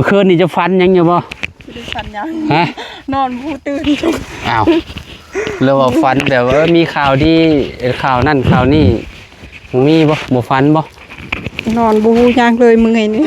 ມື້ຄືນນີ້ເຈົ້າຝັນຫຍັງຢູ່ບໍ່? ບໍ່ໄດ້ຝັນຫຍັງ. ຮະ? ນອນບໍ່ຕື່ນ. ອ້າວ ຫຼືວ່າຝັນແບບວ່າ ເອີ ມີຂ່າວດີ ເອີ ຂ່າວນັ້ນຂ່າວນີ້ ມີບໍ່? ບໍ່ຝັນບໍ່? ນອນບໍ່ຮູ້ຫຍັງເລີຍ ເມື່ອຍນີ້.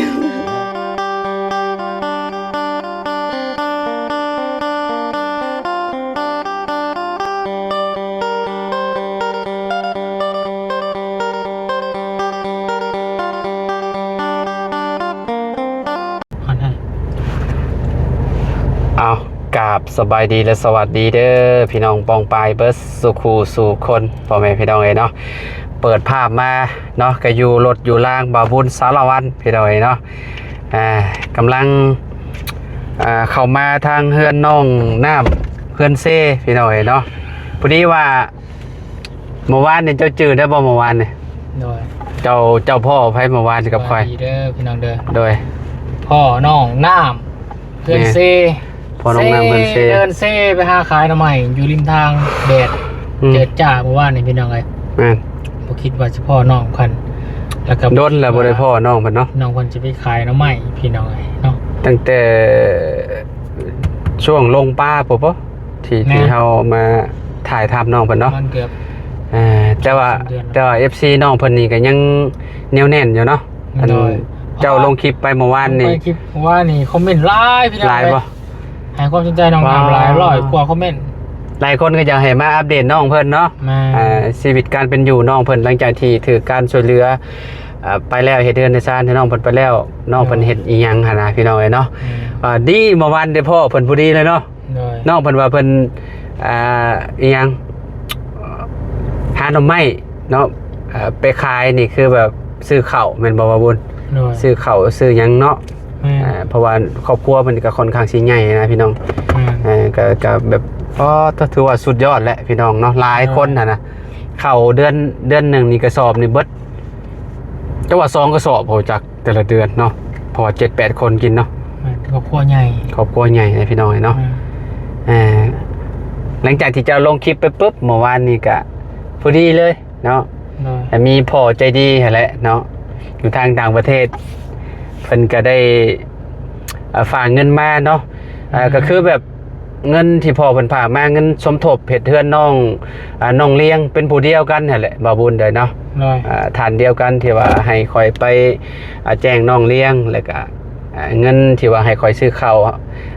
ເອົາ ກາບສະບາຍດີ ແລະ ສະຫວັດດີເດີ ພີ່ນ້ອງປ້ອງປາຍເບິດສູ່ຄູ່ສູ່ຄົນ ພໍ່ແມ່ພີ່ນ້ອງເອີຍເນາະ. ເປີດພາບມາເນາະ ກະຢູ່ລົດຢູ່ລາງ ບ່າວບຸນສາລະວັນ ພີ່ນ້ອງເອີຍເນາະ. ອ່າ ກຳລັງ ອ່າ ເຂົ້າມາທາງເຮືອນນ້ອງນ້ຳ ເຮືອນເຊ ພີ່ນ້ອງເອີຍເນາະ. ພໍດີວ່າ ເມື່ອວານນີ້ເຈົ້າຈື່ໄດ້ບໍ່ ເມື່ອວານນີ້? ໂດຍ. ເຈົ້າ ເຈົ້າພໍ້ໃຜເມື່ອວານນີ້ກັບຂ້ອຍ? ສະບາຍດີເດີພີ່ນ້ອງເດີ. ໂດຍ. ພໍ້ນ້ອງນ້ຳ ເຮືອນເຊ. ແມ່ນ. ພໍ້ນ້ອງນ້ຳ ເຮືອນເຊ. ເດີນເຊໄປຫາຂາຍໜໍ່ໄມ້ຢູ່ລິມທາງ ແດດ ອືມ ເຈີດຈ້າເມື່ອວານນີ້ພີ່ນ້ອງເອີຍ. ແມ່ນ. ບໍ່ຄິດວ່າຊິພໍ້ນ້ອງເພິ່ນ ແລ້ວກໍດົນແລ້ວບໍ່ໄດ້ພໍ້ນ້ອງເພິ່ນເນາະ. ນ້ອງເພິ່ນຊິໄປຂາຍໜໍ່ໄມ້ພີ່ນ້ອງເອີຍເນາະ. ຕັ້ງແຕ່ຊ່ວງລົງປ່າພຸ້ນບໍ? ທີ່ ແມ່ນ ທີ່ເຮົາມາຖ່າຍທຳນ້ອງເພິ່ນເນາະ ມັນເກືອບ ເອີ ແຕ່ວ່າ ສອງເດືອນແລ້ວ ແຕ່ວ່າ ເອັຟຊີ ນ້ອງເພິ່ນນີ້ກໍຍັງໜຽວແໜ້ນຢູ່ເນາະ. ອັນ ໂດຍ ເຈົ້າລົງຄລິບໄປເມື່ອວານນີ້ ລົງໄປຄລິບເມື່ອວານນີ້ ຄອມເມັນຫຼາຍພີ່ນ້ອງ ຫຼາຍບໍ່? ໃຫ້ຄວາມສົນໃຈນ້ອງນ້ຳຫຼາຍ ວ້າວ ຮ້ອຍກວ່າຄອມເມັນ. ຫຼາຍຄົນກໍຢາກໃຫ້ມາອັບເດດນ້ອງເພິ່ນເນາະ ແມ່ນ ອ່າ ຊີວິດການເປັນຢູ່ນ້ອງເພິ່ນ ຫຼັງຈາກທີ່ຖືກການຊ່ວຍເຫຼືອ ອ່າ ໄປແລ້ວ ເຮັດເຮືອນເຮັດຊານໃຫ້ນ້ອງເພິ່ນໄປແລ້ວ ນ້ອງເພິ່ນ ໂດຍ ເຮັດອີ່ຫຍັງຫັ້ນນະ ພີ່ນ້ອງເອີຍເນາະ. ແມ່ນ. ອ່າ ດີ ເມື່ອວານໄດ້ພໍ້ເພິ່ນພໍດີເລີຍເນາະ. ໂດຍ. ນ້ອງເພິ່ນວ່າເພິ່ນ ອ່າ ອີ່ຫຍັງ ຫາໜໍ່ໄມ້ເນາະ ເອີ ໄປຂາຍນີ້ ຄືແບບຊື້ເຂົ້າແມ່ນບໍ່ ບ່າວບຸນ? ໂດຍ. ຊື້ເຂົ້າຊື້ຫຍັງເນາະ. ແມ່ນ. ເອີ ເພາະວ່າຄອບຄົວເພິ່ນກໍຄ່ອນຂ້າງຊິໃຫຍ່ນະ ພີ່ນ້ອງ. ແມ່ນ. ເອີ ກໍ ກໍແບບ ອໍ ຖືວ່າສຸດຍອດແຫຼະ ພີ່ນ້ອງເນາະ. ຫຼາຍຄົນ ໂດຍ ຫັ້ນນະ ເຂົ້າເດືອນ ເດືອນໜຶ່ງນີ້ກະສອບນີ້ເບິດ ແຕ່ວ່າສອງກະສອບ ໂຫ ຈັກ ແຕ່ລະເດືອນເນາະ ເພາະວ່າເຈັດແປດຄົນກິນເນາະ. ແມ່ນ ຄອບຄົວໃຫຍ່ ຄອບຄົວໃຫຍ່ເດ້ພີ່ນ້ອງເນາະ. ແມ່ນ. ເອີ ຫຼັງຈາກທີ່ເຈົ້າລົງຄລິບໄປປຶບ ເມື່ອວານນີ້ກະພໍດີເລີຍເນາະ. ໂດຍ. ແລະ ມີພໍ່ໃຈດີຫັ້ນແຫຼະເນາະ ຢູ່ທາງຕ່າງປະເທດ ເພິ່ນກະໄດ້ ເອີ ຝາກເງິນມາເນາະ. ເອີ ອືມ ກໍຄືແບບ ເງິນທີ່ພໍ່ເພິ່ນຝາກມາ ເງິນສົມທົບເຮັດເຮືອນນ້ອງ ອ່າ ນ້ອງລຽງ ເປັນຜູ້ດຽວກັນຫັ້ນແຫຼະ ບ່າວບຸນເດີເນາະ. ໂດຍ. ອ່າ ທ່ານດຽວກັນທີ່ວ່າໃຫ້ຂ້ອຍໄປ ອ່າ ແຈ້ງນ້ອງລຽງ ແລ້ວກະ ອ່າ ເງິນທີ່ວ່າໃຫ້ຂ້ອຍຊື້ເຂົ້າ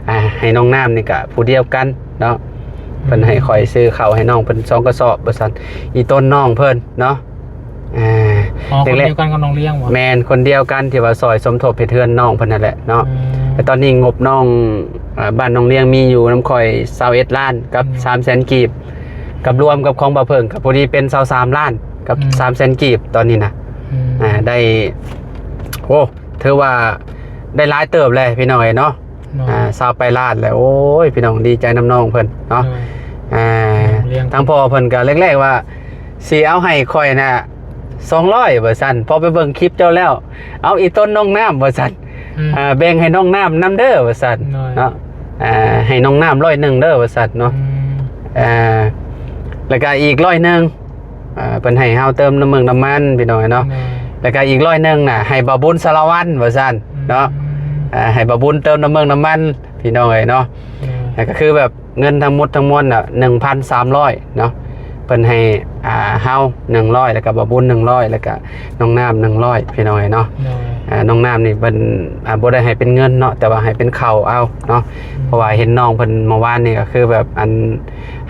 ອ່າ ໃຫ້ນ້ອງນ້ຳນີ້ກະຜູ້ດຽວກັນເນາະ. ອືມ. ເພິ່ນໃຫ້ຂ້ອຍຊື້ເຂົ້າໃຫ້ນ້ອງເພິ່ນສອງກະສອບວ່າຊັ້ນ ອີ່ຕົນນ້ອງເພິ່ນເນາະ. ອ່າ ອໍ ຄົນດຽວກັນກັບນ້ອງລຽງບໍ? ແມ່ນ ຄົນດຽວກັນທີ່ວ່າຊ່ອຍສົມທົບເຮັດເຮືອນນ້ອງເພິ່ນນັ້ນແຫຼະເນາະ. ອືມ. ແຕ່ຕອນນີ້ງົບນ້ອງ ອ່າ ບ້ານນ້ອງລຽງມີຢູ່ນຳຂ້ອຍຊາວເອັດລ້ານກັບ ອືມ ສາມແສນກີບ ກັບລວມກັບຂອງບ່າວເຜິ້ງກໍພໍດີເປັນຊາວສາມລ້ານກັບ ອືມ ສາມແສນກີບຕອນນີ້ນະ. ອືມ. ອ່າ ໄດ້ ໂອ້ ຖືວ່າໄດ້ຫຼາຍເຕີບແຫຼະພີ່ນ້ອງເອີຍເນາະ. ໂດຍ. ອ່າ ຊາວປາຍລ້ານແຫຼະ. ໂອ້ຍ ພີ່ນ້ອງ ດີໃຈນຳນ້ອງເພິ່ນເນາະ. ໂດຍ. ອ່າ ທາງພໍ່ເພິ່ນກໍແລກໆວ່າ ຊິເອົາໃຫ້ຂ້ອຍນະສອງຮ້ອຍວ່າຊັ້ນ ພໍໄປເບິ່ງຄລິບເຈົ້າແລ້ວ ເອົາອີ່ຕົນນ້ອງນ້ຳວ່າຊັ້ນ. ອືມ. ອ່າ ແບ່ງໃຫ້ນ້ອງນ້ຳນຳເດີວ່າຊັ້ນ. ໂດຍ. ເນາະ ອ່າ ໃຫ້ນ້ອງນ້ຳຮ້ອຍໜຶ່ງເດີວ່າຊັ້ນເນາະ. ອືມ. ອ່າ ແລ້ວກໍອີກຮ້ອຍໜຶ່ງ ອ່າ ເພິ່ນໃຫ້ເຮົາເຕີມນ້ຳເມືອງນ້ຳມັນ ພີ່ນ້ອງເອີຍເນາະ. ແມ່ນ. ແລ້ວກໍອີກຮ້ອຍໜຶ່ງນະ ໃຫ້ບ່າວບຸນສາລະວັນວ່າຊັ້ນເນາະ. ອືມ. ອ່າ ໃຫ້ບ່າວບຸນເຕີມນ້ຳເມືອງນ້ຳມັນ ພີ່ນ້ອງເອີຍເນາະ. ແມ່ນ. ອ່າ ກໍຄືແບບເງິນທັງໝົດທັງມວນນະ ໜຶ່ງພັນສາມຮ້ອຍເນາະ. ເພິ່ນໃຫ້ ອ່າ ເຮົາໜຶ່ງຮ້ອຍ ແລ້ວກໍບ່າວບຸນໜຶ່ງຮ້ອຍ ແລ້ວກໍນ້ອງນ້ຳໜຶ່ງຮ້ອຍ ພີ່ນ້ອງເອີຍເນາະ. ໂດຍ. ອ່າ ນ້ອງນ້ຳນີ້ເພິ່ນ ອ່າ ບໍ່ໄດ້ໃຫ້ເປັນເງິນເນາະ ແຕ່ວ່າໃຫ້ເປັນເຂົ້າເອົາເນາະ. ອືມ. ເພາະວ່າເຫັນນ້ອງເພິ່ນເມື່ອວານນີ້ກໍຄືແບບ ອັນ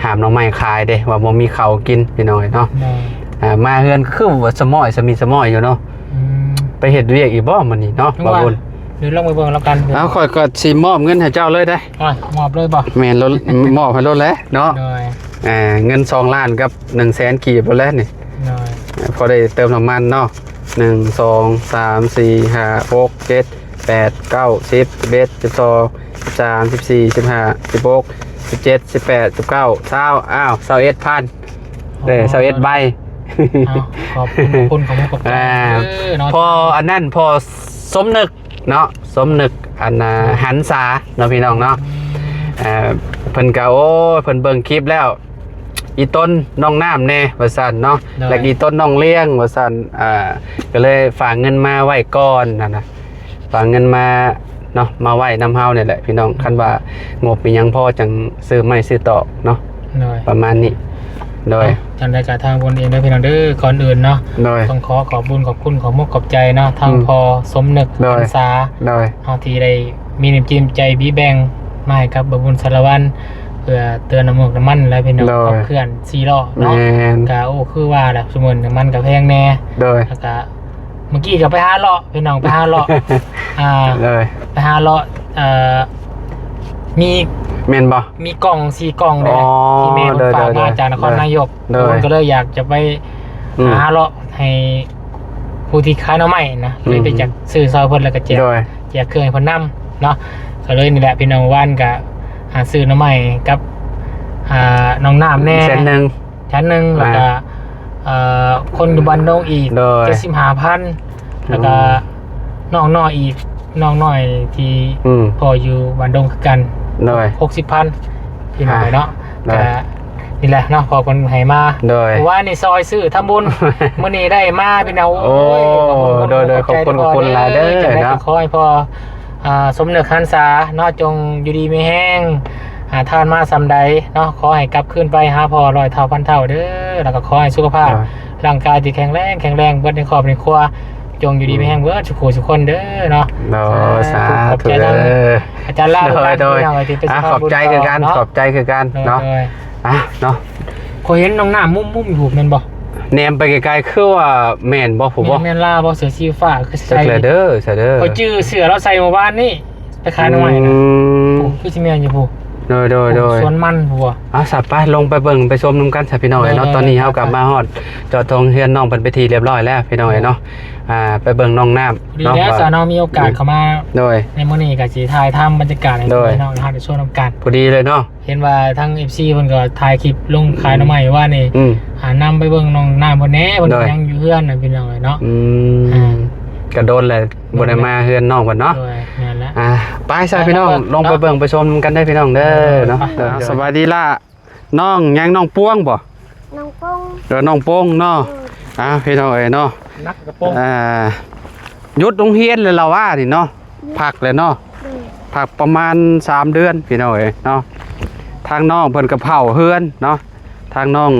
ຫາມໜໍ່ໄມ້ຂາຍເດ້ ວ່າບໍ່ມີເຂົ້າກິນ ພີ່ນ້ອງເອີຍເນາະ. ແມ່ນ. ອ່າ ມາເຮືອນຄືວ່າສະໝ້ອຍສະມິດສະໝ້ອຍຢູ່ເນາະ. ອືມ. ໄປເຮັດວຽກອີກບໍ່ມື້ນີ້ເນາະ ບ່າວບຸນ? ດຽວລອງໄປເບິ່ງແລ້ວກັນ. ເອົາ ຂ້ອຍກໍຊິມອບເງິນໃຫ້ເຈົ້າເລີຍເດ້. ໂອ້ຍ ມອບເລີຍບໍ່? ແມ່ນ ມອບໃຫ້ໂລດແຫຼະເນາະ. ໂດຍ. ອ່າ ເງິນສອງລ້ານກັບໜຶ່ງແສນກີບໂລດແຫຼະນີ້. ໂດຍ. ພໍໄດ້ເຕີມນ້ຳມັນເນາະ. ໜຶ່ງ ສອງ ສາມ ສີ່ ຫ້າ ຫົກ ເຈັດ ແປດ ເກົ້າ ສິບ ສິບເອັດ ສິບສອງ ສິບສາມ ສິບສີ່ ສິບຫ້າ ສິບຫົກ ສິບເຈັດ ສິບແປດ ສິບເກົ້າ ຊາວ ອ້າວ ຊາວເອັດພັນ ເອີ ຊາວເອັດໃບ. ອ້າວ ຂອບຄຸນ ຂອບຄຸນ ຂອບໃຈ. ອ່າ ເດີເນາະ ພໍ່ອັນນັ້ນ ພໍ່ສົມນຶກເນາະ ສົມນຶກ ອັນນ່າ ອືມ ຫັນສາເນາະ ພີ່ນ້ອງເນາະ. ອືມ. ເອີ ເພິ່ນກໍ ໂອ້ຍ ເພິ່ນເບິ່ງຄລິບແລ້ວ ອີ່ຕົນນ້ອງນ້ຳແດ່ວ່າຊັ້ນເນາະ. ໂດຍ. ແລ້ວກໍອີ່ຕົນນ້ອງລຽງວ່າຊັ້ນ. ອ່າ ກໍເລີຍຝາກເງິນມາໄວ້ກ່ອນຫັ້ນນະ ຝາກເງິນມາ ເນາະ ມາໄວ້ນຳເຮົານີ້ແຫຼະພີ່ນ້ອງ. ຄັນວ່າງົບມີຫຍັງພໍ ຈັ່ງຊື້ໄມ້ຊື້ຕອກເນາະ ໂດຍ ປະມານນີ້. ໂດຍ ເນາະ ຈັ່ງໃດກໍທາງບຸນເອງເດີພີ່ນ້ອງເດີ. ກ່ອນອື່ນເນາະ ໂດຍ ຕ້ອງຂໍຂອບບຸນຂອບຄຸນ ຂອບມຸກຂອບໃຈເນາະ ທາງ ອືມ ພໍ່ສົມນຶກ ໂດຍ ຫັນສາ ໂດຍ ເນາະ ທີ່ໄດ້ມີນ້ຳຈິດນ້ຳໃຈບີແບ່ງມາໃຫ້ກັບບ່າວບຸນສາລະວັນ ເພື່ອເຕືອນນ້ຳມັນ ນ້ຳມັນແຫຼະພີ່ນ້ອງ ໂດຍ ຂັບເຄື່ອນສີ່ລໍ້ເນາະ. ແມ່ນ ກໍ ໂອ້ ຄືວ່າແຫຼະ ຊຸມມື້ນ້ຳມັນກໍແພງແດ່ ໂດຍ ແລ້ວກໍ ເມື່ອກີ້ກໍໄປຫາເລາະພີ່ນ້ອງ ໄປຫາເລາະ ອ່າ ໂດຍ ໄປຫາເລາະ ເອີ ມີ ແມ່ນບໍ່ ມີກ່ອງສີ່ກ່ອງເດ້ ອໍ ທີ່ແມ່ເພິ່ນ ໂດຍ ຝາກມາ ໂດຍ ຈາກນະຄອນ ໂດຍ ນາຍົກ ໂດຍ ເພິ່ນກໍເລີຍຢາກຈະໄປ ອືມ ຫາເລາະໃຫ້ຜູ້ທີ່ຂາຍໜໍ່ໄມ້ນະ ອືມ ເລີຍໄປຈັກຊື້ຊ່ອຍເພິ່ນ ແລ້ວກໍແຈກ ໂດຍ ແຈກເຄື່ອງໃຫ້ເພິ່ນນຳເນາະ. ກໍເລີຍນີ້ແຫຼະພີ່ນ້ອງ ວານກໍ ອ່າ ຊື້ໜໍ່ໄມ້ກັບ ອ່າ ນ້ອງນ້ຳແດ່ ແສນໜຶ່ງ ແສນໜຶ່ງ ແລ້ວກໍ ອ່າ ເອີ ຄົນຢູ່ບ້ານດົງອີກ ໂດຍ ເຈັດສິບຫ້າພັນ ແລ້ວກໍ ອືມ ນ້ອງນ້ອຍອີກ ນ້ອງນ້ອຍທີ່ ອືມ ພໍ່ຢູ່ບ້ານດົງຄືກັນ ໂດຍ ຫົກສິບພັນ ພີ່ນ້ອງເອີຍເນາະ. ອ່າ ໂດຍ ກໍນີ້ແຫຼະເນາະ ພໍ່ເພິ່ນໃຫ້ມາ ໂດຍ ເມື່ອວານນີ້ຊ່ອຍຊື້ທຳບຸນ ມື້ນີ້ໄດ້ມາພີ່ນ້ອງ. ໂອ້ ໂອ້ຍ ໂດຍໆ ຂອບຄຸນ ຂອບຄຸນ ຂອບຄຸນຫຼາຍເດີ ຈັ່ງໃດກໍ ເນາະ ຂໍໃຫ້ພໍ່ ອ່າ ສົມນຶກຫັນສາເນາະ ຈົ່ງຢູ່ດີມີແຮງ ອ່າ ທານມາສ່ຳໃດເນາະ ຂໍໃຫ້ກັບຄືນໄປຫາພໍ່ຮ້ອຍເທົ່າພັນເທົ່າເດີ. ແລ້ວກໍຂໍໃຫ້ສຸຂະພາບ ໂດຍ ຮ່າງກາຍທີ່ແຂງແຮງ ແຂງແຮງເບິດໃນຄອບໃນຄົວ ຈົ່ງຢູ່ດີ ອືມ ມີແຮງເບິດສູ່ຜູ້ສູ່ຄົນເດີເນາະ. ໂດຍ ສາທຸ ຂອບໃຈທາງ ເດີ ອາຈານລາວ ໂດຍ ຄືກັນ ໂດຍ ພີ່ນ້ອງເອີຍ ທີ່ເປັນ ອ່າ ສະພາບ ຂອບໃຈຄືກັນ ເນາະ ຂອບໃຈຄືກັນ ໂດຍ ເນາະ ໂດຍ ອ່ະ ເນາະ. ຂ້ອຍເຫັນນ້ອງນ້ຳມຸມໆຢູ່ພຸ້ນແມ່ນບໍ່? ແນມໄປໄກໆ ຄືວ່າແມ່ນບໍ່ ຜູ້ບໍ່ ແມ່ນລາວບໍ່ ເສື້ອສີຟ້າຄືໃສ່ ຈັກແຫຼະເດີ ໃສ່ເດີ. ຂ້ອຍຈື່ເສື້ອລາວໃສ່ມື້ວານນີ້ ໄປຂາຍໜໍ່ໄມ້ນະ ອືມ ໂອ້ ຄືຊິແມ່ນຢູ່ພຸ້ນ ໂດຍໆໆ ສວນມັນພຸ້ນ. ອ່າ ສະ ໄປ ລົງໄປເບິ່ງໄປຊົມນຳກັນຊະພີ່ນ້ອງເອີຍເນາະ. ໂດຍໆ ຕອນນີ້ເຮົາກໍມາຮອດຈອດໂຮງເຮືອນນ້ອງເພິ່ນເປັນທີ່ຮຽບຮ້ອຍແລ້ວພີ່ນ້ອງເອີຍເນາະ. ອ່າ ໄປເບິ່ງນ້ອງນ້ຳ ພໍດີແລ້ວ ເນາະ ຊະເນາະ ມີໂອກາດເຂົ້າມາ ໂດຍ ໃນມື້ນີ້ກໍຊິຖ່າຍທຳບັນຍາກາດໃຫ້ ໂດຍ ພີ່ນ້ອງເຮົາໄດ້ຊົມນຳກັນ ພໍດີເລີຍເນາະ. ເຫັນວ່າທາງ ເອັຟຊີ ເພິ່ນກໍຖ່າຍຄລິບລົງຂາຍໜໍ່ໄມ້ວ່ານີ້ ອືມ ອ່າ ນຳໄປເບິ່ງນ້ອງນ້ຳເພິ່ນແດ່ ເພິ່ນ ໂດຍ ຍັງຢູ່ເຮືອນນະພີ່ນ້ອງເອີຍເນາະ. ອືມ ອ່າ ກະດົນແຫຼະ ໂດຍ ບໍ່ໄດ້ມາເຮືອນນ້ອງເພິ່ນເນາະ. ໂດຍ ແມ່ນແຫຼະ ອ່າ ໄປຊະພີ່ນ້ອງ ໄປເນາະ ລົງໄປເບິ່ງໄປຊົມນຳກັນເດີພີ່ນ້ອງເດີ ໂດຍ ເນາະ ໂດຍ ໂດຍ ສະບາຍດີລະ ນ້ອງຫຍັງ ນ້ອງປວງບໍ່? ນ້ອງປົງ ເອີ ນ້ອງປົງເນາະ. ອືມ ອ່າ ພີ່ນ້ອງເອີຍເນາະ ນັກກະປົງ ອ່າ ຢຸດໂຮງຮຽນແລ້ວລາວວ່ານີ້ເນາະ ພັກແລ້ວເນາະ ໂດຍ ພັກປະມານສາມເດືອນພີ່ນ້ອງເອີຍເນາະ. ທາງນ້ອງເພິ່ນກໍເຝົ້າເຮືອນເນາະ ທາງນ້ອງ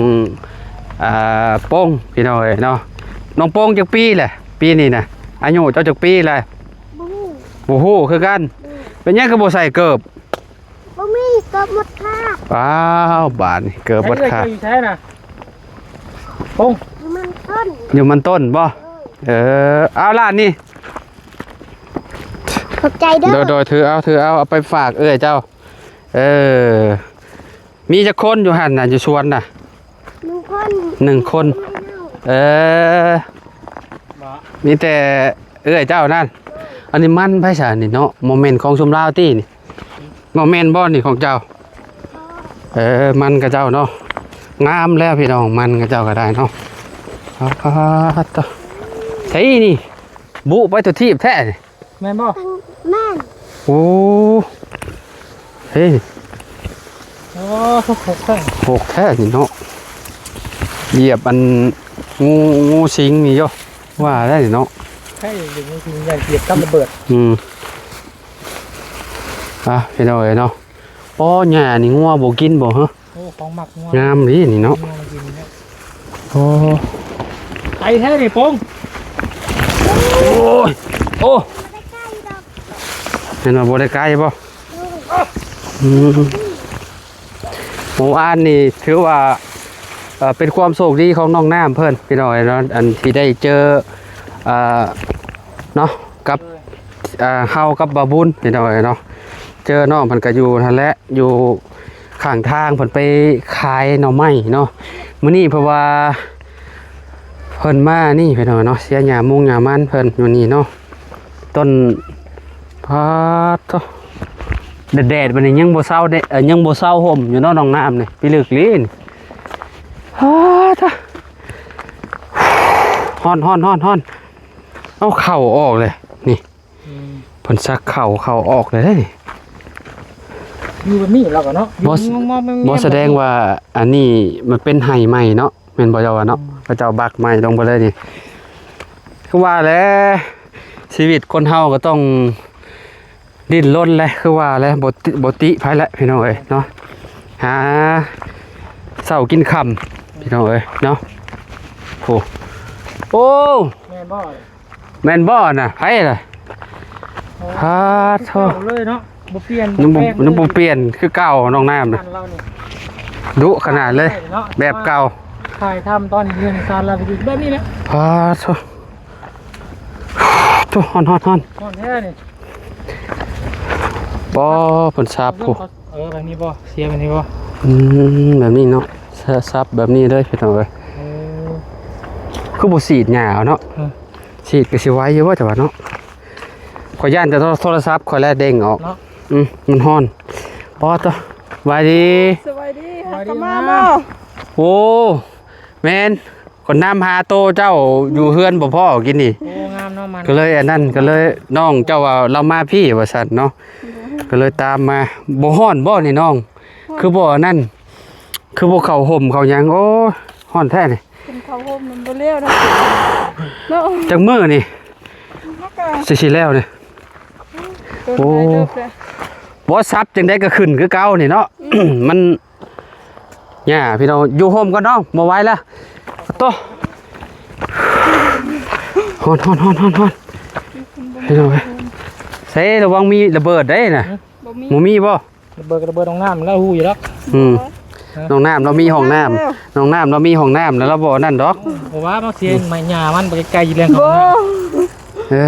ອ່າ ປົງພີ່ນ້ອງເອີຍເນາະ. ນ້ອງປົງຈັກປີແຫຼະ ປີນີ້ນະ ອາຍຸເຈົ້າຈັກປີແຫຼະ? ບໍ່ຮູ້ ບໍ່ຮູ້ຄືກັນ. ໂດຍ ເປັນຫຍັງຄືບໍ່ໃສ່ເກີບ? ບໍ່ມີ ເກີບໝົດຂາດ. ອ້າວ ບາດນີ້ເກີບໝົດຂາດ. ໃຊ້ເອື້ອຍເຈົ້າຢູ່ໃສນະ ປົງ? ຢູ່ມັນຕົ້ນ ຢູ່ມັນຕົ້ນບໍ່? ເອີ ເອີ ເອົາຫຼານນີ້ ຂອບໃຈເດີ. ໂດຍໆ ຖືເອົາ ຖືເອົາ ເອົາໄປຝາກເອື້ອຍເຈົ້າ. ເອີ ມີຈັກຄົນຢູ່ຫັ້ນນະ ຢູ່ສວນນະ? ໜຶ່ງຄົນ ໜຶ່ງຄົນ. ເອີ ມີແຕ່ເອື້ອຍເຈົ້ານັ້ນ. ອັນນີ້ມັນໃຜຊະນີ້ເນາະ? ບໍ່ແມ່ນຂອງຊຸມລາວຕິນີ້? ບໍ່ແມ່ນບໍ່ນີ້ຂອງເຈົ້າ? ເອີ ມັນຂະເຈົ້າເນາະ ງາມແລ້ວພີ່ນ້ອງ ມັນຂະເຈົ້າກໍໄດ້ເນາະ. ປາດໂທ້ ໃສນີ້ ບຸໄປຕົວທີບແທ້ນີ້ ແມ່ນບໍ່? ແມ່ນ. ໂອ້ ເຮີ້ຍ ໂອ້ ຫົກແທ້ ຫົກແທ້ນີ້ເນາະ ຢຽບອັນ ງູ ງູສິງນີ້ຢູ່ ວ່າໄດ້ເນາະ ໃຊ່ ງູສິງ ຢ້ານຢຽບກັບລະເບີດ. ອືມ ອ່ະ ພີ່ນ້ອງເອີຍເນາະ ອໍ ຫຍ້ານີ້ງົວບໍ່ກິນບໍ່ເຮີ? ໂອ້ ຂອງມັກງົວ ງາມເດ້ນີ້ເນາະ ງົວມັນກິນເນາະ. ໂອ້ ໄກແທ້ນີ້ປົງ ໂອ້ຍ ໂອ້ ເຫັນວ່າບໍ່ໄດ້ໄກບໍ່? ອືມ ໝູ່ບ້ານນີ້ຖືວ່າ ເອີ ເປັນຄວາມໂຊກດີຂອງນ້ອງນ້ຳເພິ່ນ ພີ່ນ້ອງເອີຍເນາະ ອັນທີ່ໄດ້ເຈີ ເອີ ເນາະ ກັບ ອ່າ ເຮົາກັບບ່າວບຸນ ພີ່ນ້ອງເອີຍເນາະ ເຈີນ້ອງເພິ່ນກໍຢູ່ຫັ້ນແຫຼະ ຢູ່ຂ້າງທາງ ເພິ່ນໄປຂາຍໜໍ່ໄມ້ເນາະ. ມື້ນີ້ເພາະວ່າເພິ່ນມານີ້ ພີ່ນ້ອງເນາະ ເສຍຫຍ້າມຸງຫຍ້າມັນເພິ່ນຢູ່ນີ້ເນາະ. ຕົ້ນ ປາດໂທ້ ແດດໆ ບັດນີ້ຍັງບໍ່ເຊົາເດ້ ເອີ ຍັງບໍ່ເຊົາຮົ່ມຢູ່ເນາະ ນ້ອງນ້ຳນີ້ ພິລຶກລີ້ນີ້ ປາດໂທ້ ຮ້ອນໆໆໆ ເອົາເຂົ້າອອກເລີຍນີ້. ອືມ ເພິ່ນສັກເຂົ້າ ເຂົ້າອອກເລີຍເດ້ນີ້ ຢູ່ແບບນີ້ແລ້ວກໍເນາະ ບໍ່ ຢູ່ງອມໆແມ່ນບໍ່ ສະແດງວ່າອັນນີ້ມັນເປັນໄຮ່ໃໝ່ເນາະ ແມ່ນບໍ່ເຈົ້າວ່າເນາະ? ອືມ ເຂົາເຈົ້າບັກໃໝ່ລົງໄປເລີຍນີ້ ຄືວ່າແຫຼະ ຊີວິດຄົນເຮົາກໍຕ້ອງ ດີ້ນລົນແຫຼະ ຄືວ່າແຫຼະ ບໍ່ຕິ ບໍ່ຕິໃຜແຫຼະພີ່ນ້ອງເອີຍເນາະ ຫາເຊົ້າກິນຄ່ຳພີ່ນ້ອງເອີຍເນາະ. ໂອ້ ໂອ້ ແມ່ນບໍ່ ແມ່ນບໍ່ນະ ໃຜລະ? ໂອ້ ພາໂທ ຄືເກົ່າເລີຍເນາະ ບໍ່ປ່ຽນ ຍັງບໍ່ ບໍ່ແປງເລີຍ ຍັງບໍ່ປ່ຽນ ຄືເກົ່າ ນ້ອງນ້ຳນະ ບ້ານເຮົານີ້ ດຸຂະໜາດເລີຍ ແບບເກົ່າ ຖ່າຍທຳຕອນເຮືອນຊານລາວແບບນີ້ແຫຼະ ພາໂທ. ໂອ້ ຮ້ອນ ຮ້ອນ ຮ້ອນ ຮ້ອນແທ້ນີ້ ບໍ່ ເພິ່ນສັບພຸ້ນ ເອີ ແບບນີ້ບໍ່ ເສຍແບບນີ້ບໍ່? ອືມ ແບບນີ້ເນາະ ສ- ສັບແບບນີ້ເລີຍພີ່ນ້ອງເອີຍ ເອີ ຄືບໍ່ສີດຫຍ້າເອົາເນາະ ເອີ ສີດກໍຊິໄວຢູ່ບໍ່ ຈະວ່າເນາະ ຂ້ອຍຢ້ານແຕ່ໂທລະສັບຂ້ອຍແຫຼະເດ້ງອອກເນາະ ອືມ ມັນຮ້ອນ ບໍ່ ໂຕ ສະບາຍດີ ສະບາຍດີ ສະບາຍດີ ຫາກັນມາ ມາບໍ່? ໂອ້ ແມ່ນ ຂ້ອຍນຳຫາໂຕເຈົ້າຢູ່ເຮືອນບໍ່ພໍ້ກິນນີ້ ໂອ້ ງາມເນາະ ມັນ ກໍເລີຍອັນນັ້ນ ກໍເລີຍນ້ອງເຈົ້າວ່າລາວມາພີ້ວ່າຊັ້ນເນາະ ກໍເລີຍຕາມມາ. ບໍ່ຮ້ອນບໍ່ນີ້ນ້ອງ? ຄືບໍ່ອັນນັ້ນ ຄືບໍ່ເຂົ້າຮົ່ມເຂົ້າຫຍັງ? ໂອ້ຍ ຮ້ອນແທ້ນີ້ ເປັນເຂົ້າຮົ່ມມັນບໍ່ແລ້ວເນາະ ເນາະ ຈັກມື້ນີ້ ມັນກໍ ຊິ ຊິແລ້ວນີ້ ໂອ້ ບໍ່ສັບຈັ່ງໃດກໍຂຶ້ນຄືເກົ່ານີ້ເນາະ ອືມ ມັນ ຫຍ້າພີ່ນ້ອງ ຢູ່ຮົ່ມກ່ອນນ້ອງ ບໍ່ໄຫວແລ້ວ ໂຕ ຮ້ອນ ຮ້ອນ ຮ້ອນ ຮ້ອນ ຮ້ອນ ພີ່ນ້ອງເອີຍ ໃສ່ລະວັງມີລະເບີດເດ້ນະ ບໍ່ມີ ບໍ່ມີບໍ່? ລະເບີດ ລະເບີດຫ້ອງນ້ຳແລ້ວຮູ້ຢູ່ດອກ ອືມ ຮະ ນ້ອງນ້ຳລາວມີຫ້ອງນ້ຳ ນ້ອງນ້ຳລາວມີຫ້ອງນ້ຳແລ້ວລາວບໍ່ນັ້ນດອກ ເພາະວ່າມັນເສຍໃໝ່ຫຍ້າມັນໄປໄກໆຢູ່ແລ້ວ ບໍ່ ເອີ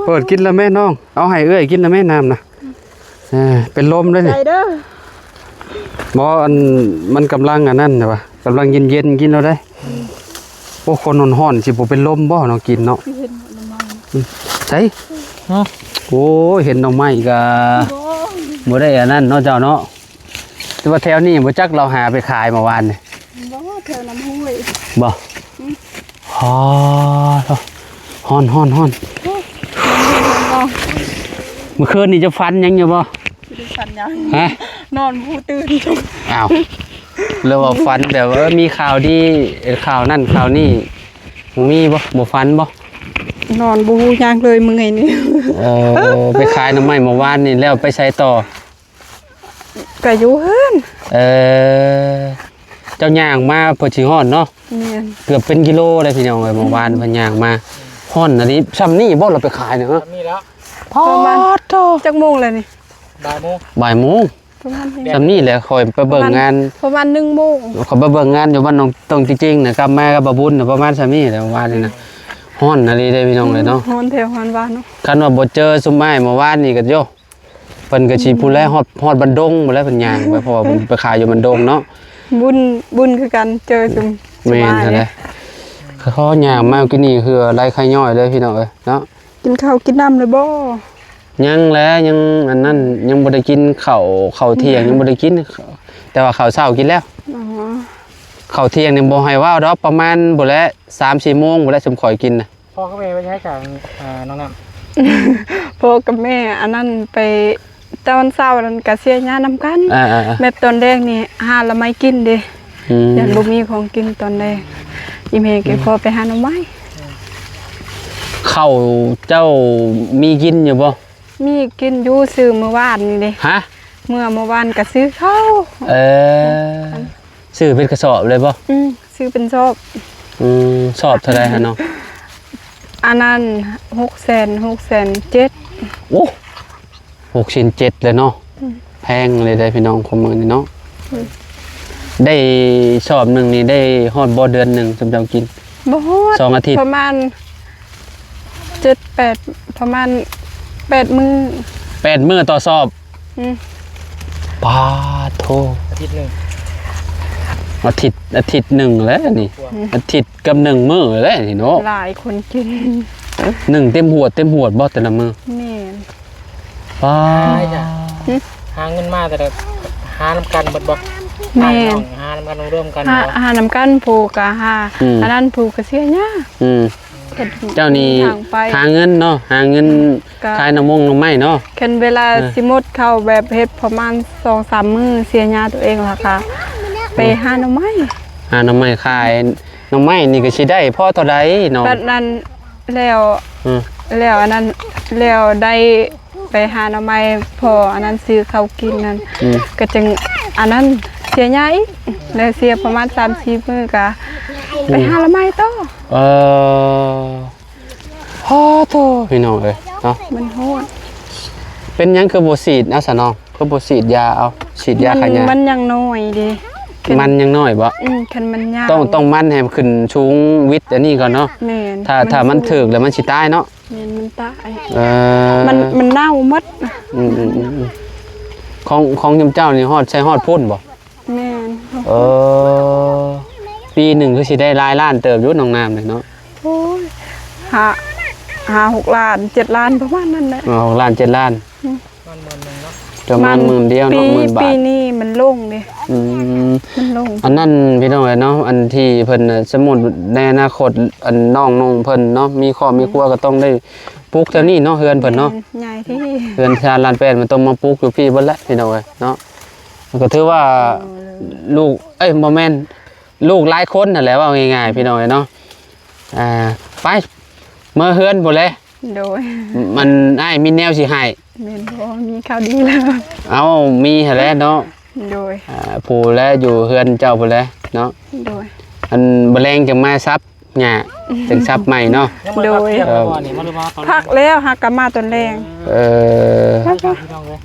ເປີດກິນລະແມ່ນ້ອງ ເອົາໃຫ້ເອື້ອຍກິນລະແມ່ນ້ຳນະ. ເອີ ເປັນລົມເດ້ນີ້ ໃຈເດີ ບໍ່ ອັນ ມັນກຳລັງອັນນັ້ນແຫຼະວ່າ ກຳລັງເຢັນໆ ກິນໂລດເດ້ ອືມ ໂອ້ ຄົນຮ້ອນໆ ຊິບໍ່ເປັນລົມບໍ່ເນາະ ກິນເນາະ ຄືເຫັນໜໍ່ໄມ້ ອືມ ໃສ ຮະ ໂອ້ຍ ເຫັນໜໍ່ໄມ້ກໍ ບໍ່ ບໍ່ໄດ້ອັນນັ້ນເນາະເຈົ້າເນາະ ແຕ່ວ່າແຖວນີ້ບໍ່ຈັກລາວຫາໄປຂາຍເມື່ອວານນີ້ ບໍ່ ແຖວນ້ຳຫ້ວຍ ບໍ່ ອືມ ອໍ ຮ້ອນ ຮ້ອນ ຮ້ອນ ຮ້ອນ ໂອ້ຍ ເມື່ອຄືນນີ້ເຈົ້າຝັນຫຍັງຢູ່ບໍ່? ບໍ່ໄດ້ຝັນຫຍັງ ຮະ ນອນບໍ່ຮູ້ຕື່ນ ອ້າວ ຫຼືວ່າຝັນແບບວ່າ ເອີ ມີຂ່າວດີ ເອີ ຂ່າວນັ້ນຂ່າວນີ້ ບໍ່ມີບໍ່? ບໍ່ຝັນບໍ່? ນອນບໍ່ຮູ້ຫຍັງເລີຍມື້ນີ້ ເອີ ໄປຂາຍໜໍ່ໄມ້ເມື່ອວານນີ້ແລ້ວໄປໃສຕໍ່? ກໍຢູ່ເຮືອນ ເອີ ເຈົ້າຍ່າງມາເພື່ອຊິຮອດເນາະ ແມ່ນ ເກືອບເປັນກິໂລເດ້ພີ່ນ້ອງເອີຍ ເມື່ອວານເພິ່ນຍ່າງມາ ຮ້ອນອັນນີ້ ຊ່ຳນີ້ບໍ່ລາວໄປຂາຍນະ ຊ່ຳນີ້ແລ້ວ ປາດໂທ້ ຈັກໂມງແລ້ວນີ້? ບ່າຍໂມງ ບ່າຍໂມງ ປະມານນີ້ ຊ່ຳນີ້ແຫຼະ ຂ້ອຍໄປເບິ່ງງານ ປະມານ ປະມານໜຶ່ງໂມງ ຂ້ອຍໄປເບິ່ງງານຢູ່ບ້ານໜອງຕົງຈິງໆນະ ກັບມາກັບບ່າວບຸນນະ ປະມານຊ່ຳນີ້ແຫຼະ ເມື່ອວານນີ້ນະ ຮ້ອນອີ່ຫຼີເດ້ພີ່ນ້ອງເອີຍເນາະ ຮ້ອນແຖວຮ້ອນວ່າເນາະ ຄັນວ່າບໍ່ເຈີຊຸມອ້າຍເມື່ອວານນີ້ກໍໂຍ ເພິ່ນກໍຊິ ອືມ ພຸ້ນແຫຼະ ຮອດ ຮອດບ້ານດົງພຸ້ນແຫຼະ ເພິ່ນຍ່າງໄປ ເພາະວ່າເພິ່ນໄປຂາຍຢູ່ບ້ານດົງເນາະ ບຸນ ບຸນຄືກັນ ເຈີຊຸມ ແມ່ນຫັ້ນແຫຼະ ຂໍຍ່າງມາກິນນີ້ເຫື່ອໄຫຼໄຄຍ້ອຍເລີຍພີ່ນ້ອງເອີຍເນາະ ກິນເຂົ້າກິນນ້ຳແລ້ວບໍ່? ຍັງແຫຼະ ຍັງອັນນັ້ນ ຍັງບໍ່ໄດ້ກິນເຂົ້າ ເຂົ້າທ່ຽງ ອືມ ຍັງບໍ່ໄດ້ກິນ ແຕ່ວ່າເຂົ້າເຊົ້າກິນແລ້ວ ອໍ ເຂົ້າທ່ຽງນີ້ບໍ່ໃຫ້ເວົ້າດອກ ປະມານພຸ້ນແຫຼະ ສາມສີ່ໂມງພຸ້ນແຫຼະ ຊຸມຂ້ອຍກິນນະ ພໍ່ກັບແມ່ໄປໃສສາ ອ່າ ນ້ອງນ້ຳ? ພໍ່ກັບແມ່ອັນນັ້ນໄປ ຕອນເຊົ້ານັ້ນກະເສຍຫຍ້ານຳກັນ ອ່າໆໆ ແບບຕອນແລງນີ້ຫາລະໄມ້ກິນເດ້ ອືມ ຢ້ານບໍ່ມີຂອງກິນຕອນແລງ ອີ່ແມ່ກໍ ອືມ ພໍໄປຫາໜໍ່ໄມ້ ເຂົ້າເຈົ້າມີກິນຢູ່ບໍ່? ມີກິນຢູ່ ຊື້ມື້ວານນີ້ເດ້ ຮະ ເມື່ອມື້ວານກໍຊື້ເຂົ້າ ເອີ ຊື້ເປັນກະສອບເລີຍບໍ່? ອືມ ຊື້ເປັນສອບ ອືມ ສອບເທົ່າໃດຫັ້ນເນາະ? ອັນນັ້ນ ຫົກແສນ ຫົກແສນເຈັດ ໂອ້ ຫົກແສນເຈັດເລີຍເນາະ ອືມ ແພງເລີຍເດ້ພີ່ນ້ອງ ຂອງມື້ນີ້ເນາະ ອືມ ໄດ້ສອບໜຶ່ງນີ້ໄດ້ຮອດບໍ່ເດືອນໜຶ່ງ ຊຸມເຈົ້າກິນ? ບໍ່ຮອດ ສອງອາທິດ ປະມານເຈັດແປດ ປະມານແປດມື້ ແປດມື້ຕໍ່ສອບ ອືມ ປາໂທ ອາທິດໜຶ່ງ ອາທິດ ອາທິດໜຶ່ງແຫຼະນີ້ ອືມ ອາທິດກັບໜຶ່ງມື້ແຫຼະນີ້ເນາະ ຫຼາຍຄົນກິນ ໜຶ່ງເຕັມຫວດ ເຕັມຫວດບໍ່ແຕ່ລະມື້? ແມ່ນ ປາ ຫາເງິນມາແຕ່ລະ ຫານຳກັນເບິດບໍ່? ແມ່ນ ຫານຳກັນ ລວມກັນ ຫາ ບໍ່? ຫານຳກັນ ຜູ້ກະຫາ ອືມ ອັນນັ້ນ ຜູ້ກະເສຍຫຍ້າ ອືມ ເຈົ້ານີ້ຫາເງິນເນາະ ຫາເງິນ ອືມ ຂາຍໜໍ່ມົງໜໍ່ໄມ້ເນາະ ຄັນເວລາ ເອີ ຊິໝົດເຂົ້າແບບເຮັດປະມານສອງສາມມື້ ເສຍຫຍ້າຕົວເອງ ແລ້ວກະໄປຫາໜໍ່ໄມ້ ຫາໜໍ່ໄມ້ຂາຍ ໜໍ່ໄມ້ນີ້ກໍຊິໄດ້ພໍເທົ່າໃດເນາະ ບັດນັ້ນແລ້ວ ອືມ ແລ້ວອັນນັ້ນ ແລ້ວໄດ້ ໄປຫາໜໍ່ໄມ້ພໍອັນນັ້ນ ຊື້ເຂົ້າກິນນັ້ນ ອືມ ກໍຈຶ່ງອັນນັ້ນເສຍຍາອີກ ແລ້ວເສຍປະມານສາມສີ່ມື້ ກໍໄປຫາໜໍ່ໄມ້ຕໍ່. ເອີ ໂອ້ໂທ້ ພີ່ນ້ອງເອີຍເນາະ ມັນໂຫດ. ເປັນຫຍັງຄືບໍ່ສີດເອົາຊະນ້ອງ? ຄືບໍ່ສີດຢາເອົາ ສີດຢາຂ້າຫຍ້າ? ມັນຍັງນ້ອຍເດ້. ມັນຍັງນ້ອຍບໍ? ອືມ ຄັນມັນຍາວ ຕ້ອງ ຕ້ອງໝັ່ນໃຫ້ຂຶ້ນສູງວິດອັນນີ້ກ່ອນເນາະ. ແມ່ນ ຖ້າ ມັນ ຖ້າມັນຖືກແລ້ວມັນຊິຕາຍເນາະ. ແມ່ນ ມັນຕາຍ. ເອີ ມັນ ມັນເນົ່າໝົດ. ອືມໆໆໆ ຂອງ ຂອງເຈົ້ານີ້ຮອດ ໃສ່ຮອດພຸ້ນບໍ? ແມ່ນ. ເອີ ປີໜຶ່ງຄືຊິໄດ້ຫຼາຍລ້ານເຕີບຢູ່ນ້ອງນ້ຳເລີຍເນາະ. ໂອ້ຍ ຫ້າ ຫ້າຫົກລ້ານ ເຈັດລ້ານ ປະມານນັ້ນແຫຼະ. ຫ້າຫົກລ້ານ ເຈັດລ້ານ ອືມ ປະມານໝື່ນດຽວເນາະ ໝື່ນບາດ. ປີນີ້ມັນລົງເດ້. ອືມ ມັນລົງ. ອັນນັ້ນພີ່ນ້ອງເອີຍເນາະ ອັນທີ່ເພິ່ນ ສົມມຸດໃນອະນາຄົດ ອັນນ້ອງໆເພິ່ນເນາະ ມີຄອບມີຄົວ ກໍຕ້ອງໄດ້ປຸກແຖວນີ້ເນາະ ເຮືອນເພິ່ນເນາະ. ແມ່ນ ໃຫຍ່ທີ່ ເຮືອນຊານລານແປດ ມັນຕ້ອງມາປຸກຢູ່ພີ້ເບິດແຫຼະ ພີ່ນ້ອງເອີຍເນາະ. ກໍຖືວ່າ ເອີ ລູກ ເອີຍ ບໍ່ແມ່ນ ລູກຫຼາຍຄົນຫັ້ນແຫຼະ ເວົ້າງ່າຍໆ ພີ່ນ້ອງເອີຍເນາະ. ອ່າ ໄປ ເມືອເຮືອນພຸ້ນແຫຼະ. ໂດຍ ມັນ ອ້າຍມີແນວຊິໃຫ້. ແມ່ນບໍ່ ມີຂ່າວດີແລ້ວ. ເອົ້າ ມີຫັ້ນແຫຼະເນາະ. ໂດຍ ອ່າ ຜູ້ແລະຢູ່ເຮືອນເຈົ້າພຸ້ນແຫຼະເນາະ. ໂດຍ ອັນມື້ແລງຈັ່ງມາສັບຫຍ້າ ຈັ່ງສັບໃໝ່ເນາະ. ໂດຍ ເອີ ພັກແລ້ວ ຫາກະມາຕອນແລງ. ເອີ ພີ່ນ້ອງເອີຍ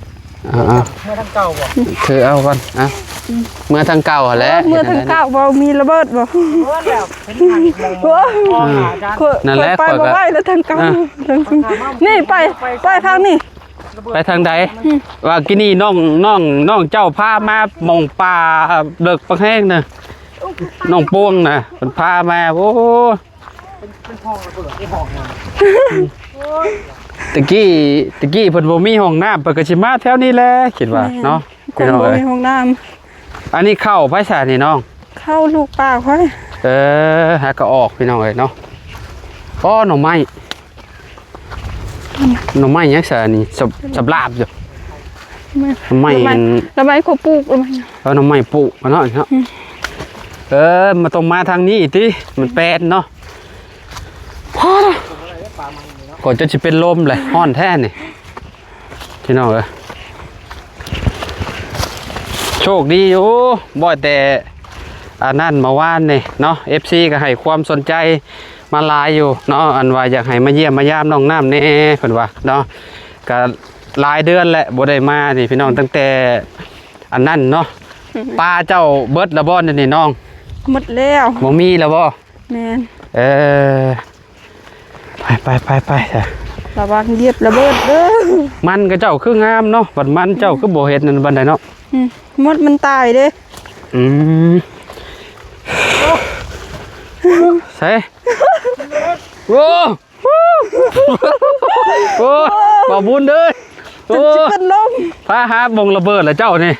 ເອົາໆ ເມືອທາງເກົ່າບໍ່? ຖືເອົາກ່ອນ ອ່ະ ອືມ ເມືອທາງເກົ່າຫັ້ນແຫຼະ. ເອີ ເມືອທາງເກົ່າບໍ່ ມີລະເບີດບໍ່? ເບີດແລ້ວ ເຫັນທາງ ໂອ້ຍ ນັ້ນແຫຼະ ຂ້ອຍໄປບໍ່ໄຫວແລ້ວທາງເກົ່າ. ອ່ະ ນີ້ໄປ ໄປທາງນີ້ ໄປທາງໃດ? ອືມ ວ່າກີ້ນີ້ນ້ອງ ນ້ອງ ນ້ອງເຈົ້າພາມາໝ່ອງປ່າເລິກປາກແຮງນະ ນ້ອງປວງນະ ເພິ່ນພາມາ. ໂອ້ ເປັນ ເປັນຫ້ອງລະເບີດ ເປັນຫ້ອງຫຍັງ? ຕະກີ້ ຕະກີ້ເພິ່ນບໍ່ມີຫ້ອງນ້ຳ ເພິ່ນກໍຊິມາແຖວນີ້ແຫຼະ ຄິດວ່າເນາະ. ແມ່ນ ພີ່ນ້ອງເອີຍ ຄົນບໍ່ມີຫ້ອງນ້ຳ. ອັນນີ້ເຂົ້າໃຜຊະນີ້ນ້ອງ? ເຂົ້າລູກປ້າຂ້ອຍ. ເອີ ຫາກໍອອກ ພີ່ນ້ອງເອີຍເນາະ. ອໍ ໜໍ່ໄມ້ ໜໍ່ໄມ້ຫຍັງຊະນີ້? ສະ ສຳລາບຢູ່. ໜໍ່ໄມ້ ໜໍ່ໄມ້ ອັນ ໜໍ່ໄມ້ເຂົາປູກ ໜໍ່ໄມ້ ເອີ ໜໍ່ໄມ້ປູກເນາະ. ອືມ ເອີ ມັນຕ້ອງມາທາງນີ້ຕິ ມັນແປນເນາະ. ພໍລະ ກໍຈົນຊິເປັນລົມແຫຼະ ຮ້ອນແທ້ນີ້ ພີ່ນ້ອງເອີຍ. ໂຊກດີຢູ່ ບໍ່ແຕ່ອັນນັ້ນ ເມື່ອວານນີ້ເນາະ ເອັຟຊີກໍໃຫ້ຄວາມສົນໃຈມາຫຼາຍຢູ່ເນາະ ອັນວ່າຢາກໃຫ້ມາຢ້ຽມມາຢາມນ້ອງນ້ຳແດ່ ເພິ່ນວ່າເນາະ. ກໍຫຼາຍເດືອນແຫຼະບໍ່ໄດ້ມານີ້ ພີ່ນ້ອງ ຕັ້ງແຕ່ອັນນັ້ນເນາະ. ອືມ ປາເຈົ້າເບິດລະບໍ່ນີ້ນ້ອງ? ໝົດແລ້ວ. ບໍ່ມີລະບໍ່? ແມ່ນ. ເອີ ໄປໆໆໆ ລະວັງຢຽບລະເບີດເດີ. ມັນຂະເຈົ້າຄືງາມເນາະ ບັດມັນເຈົ້າຄືບໍ່ເຮັດນັ້ນປານໃດເນາະ. ອືມ ມົດມັນຕາຍເດ້. ອືມ ໃສ? ໂອ້ ໂອ້ ບ່າວບຸນເອີຍ ໂອ້ ຈົນຊິເປັນລົມ. ພາຫາບ່ອງລະເບີດລະເຈົ້ານີ້.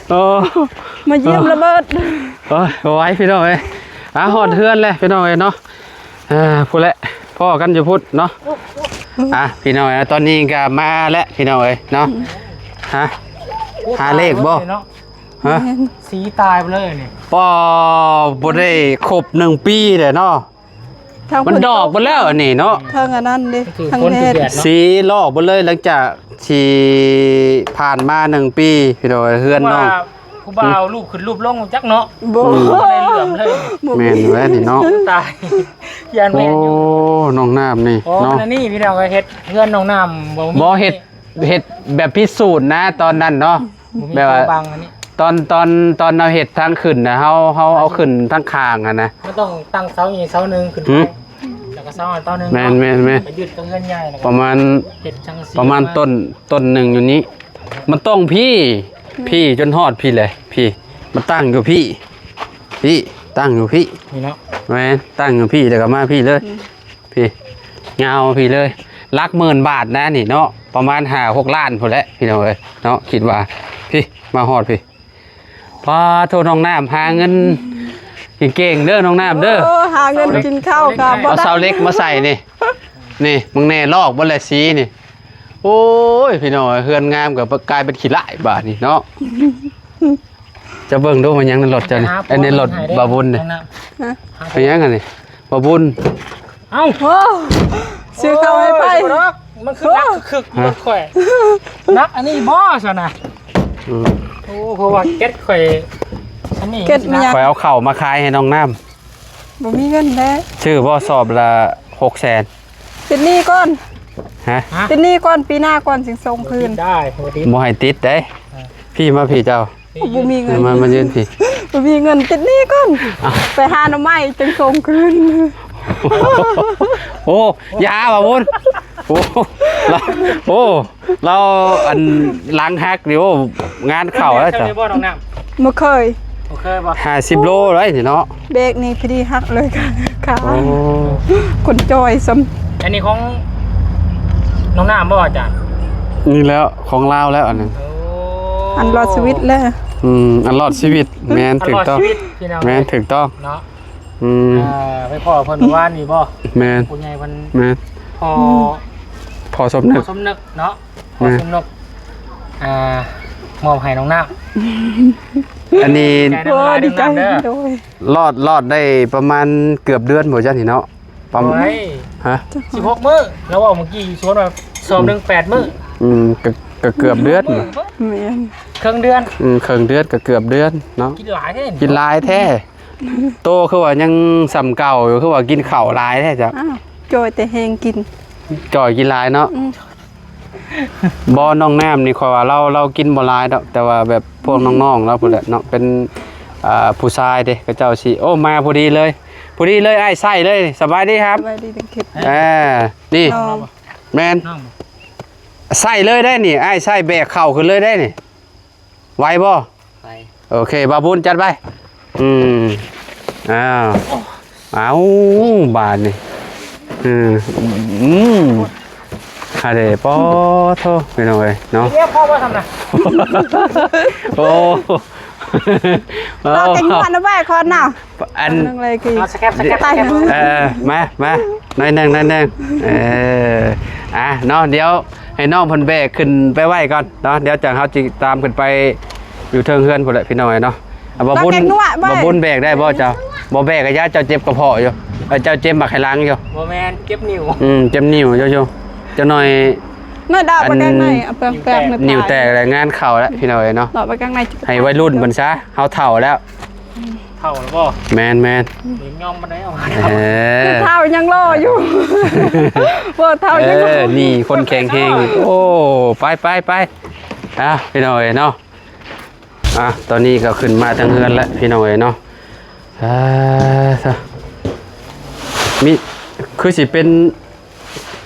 ໂອ້ ມາຢ້ຽມລະເບີດ. ໂອ້ຍ ບໍ່ໄຫວພີ່ນ້ອງເອີຍ. ອ່າ ຮອດເຮືອນແລ້ວພີ່ນ້ອງເອີຍເນາະ. ອ່າ ພຸ້ນແຫຼະ ພໍ້ກັນຢູ່ພຸ້ນເນາະ. ອ່າ ພີ່ນ້ອງເອີຍ ຕອນນີ້ກໍມາແລ້ວພີ່ນ້ອງເອີຍເນາະ. ຫາ ຫາເລກບໍ່? ຮະ? ສີຕາຍໄປເລີຍນີ້. ປ້າ ບໍ່ໄດ້ຄົບໜຶ່ງປີແລ້ວເນາະ. ມັນດອກເບິດແລ້ວອັນນີ້ເນາະ ທາງອັນນັ້ນເດ້ ທາງແດດ ສີລອກເບິດເລີຍ. ຫຼັງຈາກທີ່ຜ່ານມາໜຶ່ງປີ ພີ່ນ້ອງ ເຮືອນນ້ອງ ຜູ້ບ່າວ ອືມ ຮູບຂຶ້ນຮູບລົງຈັກເນາະ. ບໍ່ ອືມ ບໍ່ໄດ້ເຫຼື້ອມເລີຍ. ແມ່ນແລ້ວນີ້ເນາະ ຕາຍ ຢ້ານແມ່ນຢູ່. ໂອ້ ນ້ອງນ້ຳນີ້ເນາະ ອັນນີ້ພີ່ນ້ອງ ເຮັດເຮືອນນ້ອງນ້ຳ ບໍ່ມີ ບໍ່ເຮັດ ເຮັດແບບພິສູດນະ ຕອນນັ້ນເນາະ. ບໍ່ມີ ແບບວ່າ ຕົວບັງອັນນີ້ ຕອນ ຕອນ ຕອນເຮົາເຮັດທາງຂຶ້ນນະ ເຮົາ ເຮົາເອົາຂຶ້ນທາງຂ້າງຫັ້ນນະ ມັນຕ້ອງຕັ້ງເສົານີ້ເສົາໜຶ່ງຂຶ້ນໄປ ແລ້ວກໍເສົາອັນຕໍ່ໜຶ່ງ. ແມ່ນໆໆ ໄປຍຶດກັບເຮືອນໃຫຍ່ ແລ້ວກໍປະມານ ເຮັດຈັ່ງຊີ້ ປະມານ ປະມານ ຕົ້ນ ຕົ້ນໜຶ່ງຢູ່ນີ້ ມັນຕ້ອງພີ້ ແມ່ນ ພີ້ຈົນຮອດພີ້ແຫຼະ ພີ້ ມັນຕັ້ງຢູ່ພີ້ ພີ້ ຕັ້ງຢູ່ພີ້ ນີ້ເນາະ. ແມ່ນ ຕັ້ງຢູ່ພີ້ ແລ້ວກໍມາພີ້ເລີຍ. ອືມ ພີ້ ຍາວພີ້ເລີຍ ຫຼັກໝື່ນບາດນະນີ້ເນາະ ປະມານຫ້າຫົກລ້ານພຸ້ນແຫຼະພີ່ນ້ອງເອີຍເນາະ. ຄິດວ່າພີ້ ມາຮອດພີ້ ປ້າໂທ້ ນ້ອງນ້ຳຫາເງິນເກັ່ງໆເດີ ນ້ອງນ້ຳເດີ. ໂອ້ ຫາເງິນກິນເຂົ້າກໍບໍ່ໄດ້ ເອົາເສົາເຫຼັກມາໃສ່ນີ້ ນີ້ ມຶງແນ່ ລອກເບິດແລ້ວສີນີ້. ໂອ້ຍ ພີ່ນ້ອງເອີຍ ເຮືອນງາມກໍກາຍເປັນຂີ້ລ້າຍບາດນີ້ເນາະ. ຈະເບິ່ງດູ ມັນຫຍັງໃນລົດເຈົ້ານີ້ ອັນໃນລົດບ່າວບຸນນີ້ ເປັນຫຍັງອັນນີ້ ບ່າວບຸນ? ເອົ້າ ໂອ້ ຊື້ເຂົ້າໃຫ້ໃຜ? ໂອ້ຍ ບໍ່ດອກ ມັນຄືໜັກ ໂອ້ ຄຶກໆຢູ່ ຮະ ລົດຂ້ອຍ ໜັກອັນນີ້ບໍ່ຊັ້ນນະ? ອືມ ໂອ້ ເພາະວ່າແກັດຂ້ອຍອັນນີ້ ແກັດມັນຍັງ ຂ້ອຍເອົາເຂົ້າມາຂາຍໃຫ້ນ້ອງນ້ຳ ບໍ່ມີເງິນແລ້ວ ຊື້ບໍ່ສອບລະຫົກແສນ? ຕິດໜີ້ກ່ອນ ຮະ? ຕິດໜີ້ກ່ອນ ປີໜ້າກ່ອນຈຶ່ງສົ່ງຄືນ ບໍ່ຕິດໄດ້ ບໍ່ຕິດ ບໍ່ໃຫ້ຕິດເດ້ ອ່າ ພີ່ມາພີ່ເຈົ້າ ບໍ່ມີເງິນ ມາ ມາຢືນພີ່ ບໍ່ມີເງິນ ຕິດໜີ້ກ່ອນ ອ່ະ ໄປຫາໜໍ່ໄມ້ຈຶ່ງສົ່ງຄືນ ໂອ້ ຢ່າວ່າບຸນ ໂອ້ ລາວ ໂອ້ ລາວອັນຫຼັງຫັກນີ້ ໂອ້ ງານເຂົ້າແລ້ວເຈົ້າ ເຄີຍບໍ່ນ້ອງນ້ຳ? ບໍ່ເຄີຍ ບໍ່ເຄີຍບໍ່? ຫ້າສິບໂລໄດ໋ນີ້ເນາະ ເບຣກນີ້ພໍດີຫັກເລີຍ ຂາ ໂອ້ ຄົນຈ່ອຍຊ້ຳ ອັນນີ້ຂອງນ້ອງນ້ຳບໍ່ອາຈານ? ນີ້ແລ້ວ ຂອງລາວແລ້ວອັນນັ້ນ ໂອ້ ອັນລອດຊີວິດແລ້ວ ອືມ ອັນລອດຊີວິດ ແມ່ນ ອັນລອດຊີວິດ ຖືກຕ້ອງ ພີ່ນ້ອງ ແມ່ນ ເອີຍ ຖືກຕ້ອງເນາະ ອືມ ອ່າ ໄປພໍ້ເພິ່ນວານນີ້ບໍ່? ແມ່ນ ຜູ້ໃຫຍ່ເພິ່ນ ແມ່ນ ພໍ່ ອືມ ພໍ່ສົມນຶກ ພໍ່ສົມນຶກເນາະ ພໍ່ ແມ່ນ ສົມນຶກ ອ່າ ມອບໃຫ້ນ້ອງນ້ຳ ອັນນີ້ ໃຈນ້ຳລາຍ ໂອ້ ດີໃຈ ນ້ຳນ້ຳເດີ ໂດຍ ລອດ ລອດໄດ້ປະມານເກືອບເດືອນບໍ່ຈັກນີ້ເນາະ ປະມານ ໂອ້ຍ ຮະ? ສິບຫົກມື້ ລາວເວົ້າເມື່ອກີ້ຢູ່ສວນວ່າສອບໜຶ່ງແປດມື້ ອືມ ກະ ກະເກືອບເດືອນ ແມ່ນ ເຄິ່ງເດືອນ ອືມ ເຄິ່ງເດືອນກະເກືອບເດືອນເນາະ ກິນຫຼາຍແທ້ ກິນຫຼາຍແທ້ ໂຕຄືວ່າຍັງສ່ຳເກົ່າຢູ່ ຄືວ່າກິນເຂົ້າຫຼາຍແທ້ເຈົ້າ ອ້າວ ຈ່ອຍແຕ່ແຮງກິນ ຈ່ອຍກິນຫຼາຍເນາະ ອືມ ບໍ່ ນ້ອງນ້ຳນີ້ ຂ້ອຍວ່າລາວ ລາວກິນບໍ່ຫຼາຍດອກ ແຕ່ວ່າແບບພວກ ອືມ ນ້ອງໆລາວພຸ້ນແຫຼະເນາະ ເປັນ ອ່າ ຜູ້ຊາຍເດ້ ເຂົາເຈົ້າຊິ ໂອ້ ມາພໍດີເລີຍ ພໍດີເລີຍ ອ້າຍໃສ່ເລີຍ ສະບາຍດີຄັບ ສະບາຍດີ ເອີ ນີ້ ນ້ອງ ແມ່ນ ໃສ່ເລີຍໄດ໋ນີ້ ອ້າຍໃສ່ແບກເຂົ້າຂຶ້ນເລີຍໄດ໋ນີ້ ໄຫວບໍ່? ໄຫວ ໂອເຄ ບ່າວບຸນຈັດໄປ ອືມ ອ້າວ ເອົາ ບາດນີ້ ອືມ ອືມ ຫາເດ້ ປະໂທ້ ພີ່ນ້ອງເອີຍເນາະ ເອີ ພໍບໍ່ທຳນະ ໂອ້ ລາວແຕ່ງງວນນະ ໄວ້ຄອນນະ ອັນ ໜຶ່ງເລີຍຄື ເອົາສະແຄບ ສະແຄບ ເອີ ມາ ມາ ໜ້ອຍໜຶ່ງ ໜ້ອຍໜຶ່ງ ເອີ ອ່ະ ເນາະ ດຽວໃຫ້ນ້ອງເພິ່ນແບກຂຶ້ນໄປໄວ້ກ່ອນເນາະ ດຽວຈັ່ງເຮົາຊິຕາມຂຶ້ນໄປຢູ່ເທິງເຮືອນພຸ້ນແຫຼະ ພີ່ນ້ອງເອີຍເນາະ ອ່ະ ບ່າວບຸນ ແບກໜວດໄວ້ ບ່າວບຸນແບກໄດ້ບໍ່ເຈົ້າ? ບໍ່ແບກກະຢ້ານເຈົ້າເຈັບກະເພາະຢູ່ ເອີ ເຈົ້າເຈັບບັກໄຂ່ຫຼັງຢູ່ ບໍ່ແມ່ນ ເຈັບນິ້ວ ອືມ ເຈັບນິ້ວຢູ່ ຢູ່ ຈັກໜ້ອຍ ໜ້ອຍດາວ ອັນ ໄປແກງໃນ ເອົາແປງ ແປງໃນ ນິ້ວແຕກແລ້ວ ງານເຂົ້າແລ້ວ ພີ່ນ້ອງເອີຍເນາະ ເນາະ ໄປແກງໃນ ໃຫ້ໄວລຸ້ນເພິ່ນຊະ ເຮົາເຖົ້າແລ້ວ ເຖົ້າແລ້ວບໍ່? ແມ່ນໆ ຍັງຍອມບໍ່ໄດ້ເອົາ ເອີ ເຖົ້າຍັງລໍຢູ່ ບໍ່ເຖົ້າຍັງລໍ ເອີ ນີ້ຄົນແຂງແຮງ ໂອ້ ໄປໆໆ ອ່ະ ພີ່ນ້ອງເອີຍເນາະ ອ່ະ ຕອນນີ້ກໍຂຶ້ນມາທາງເຮືອນແລ້ວ ພີ່ນ້ອງເອີຍເນາະ ອ່າ ມີ ຄືຊິເປັນ